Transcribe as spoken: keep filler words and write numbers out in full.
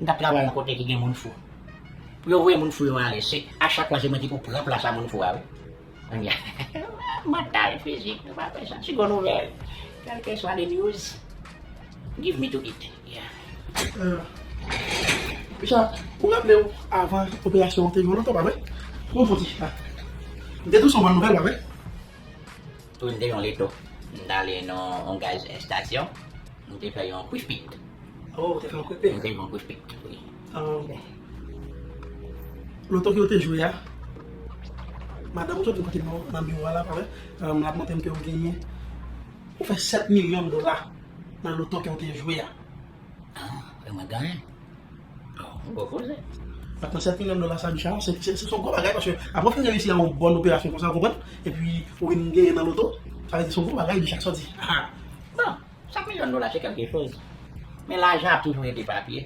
M t ap travay yon kote ki gen moun fou. Pou yo voye moun fou yo ale, se a chak fwa se mwen ki pou pran plas a moun fou a, wi. Kounye a, mantal, fizik, nou pa fè sa. Segon nouvèl. Kèlkeswa the news, give me to it. Yeah. Richard, ou raple w avan operasyon an te gen yon loto, pa vre? Pou yon foti. M te tou son bon nouvèl, pa vre? Tou m te yon loto. M t ale nan yon gaz estasyon. M te fè yon quick pit. Oh, ou te fè yon quick pit. M te yon quick pit, wi. Ah, bon. Loto ke ou te jwe a, madanm ou sot vin kote m nan biwo a la, pa vre? M ap montre m ke ou genyen. Ou fè sèt milyon dola nan loto ke ou te jwe a. Ah, e mwen genyen. Oh, gwo koze. Patnè, sèt milyon dola sa, Richard, se se- se- se yon gwo bagay, paske apre w fin reyisi a yon bon operasyon konsa, ou konprann? Epi ou vin genyen nan loto, sa vle di se yon gwo bagay, Richard, sa w di. Ah, Bon, sèt milyon dola se kèlke choz. Men lajan ap toujou rete papye.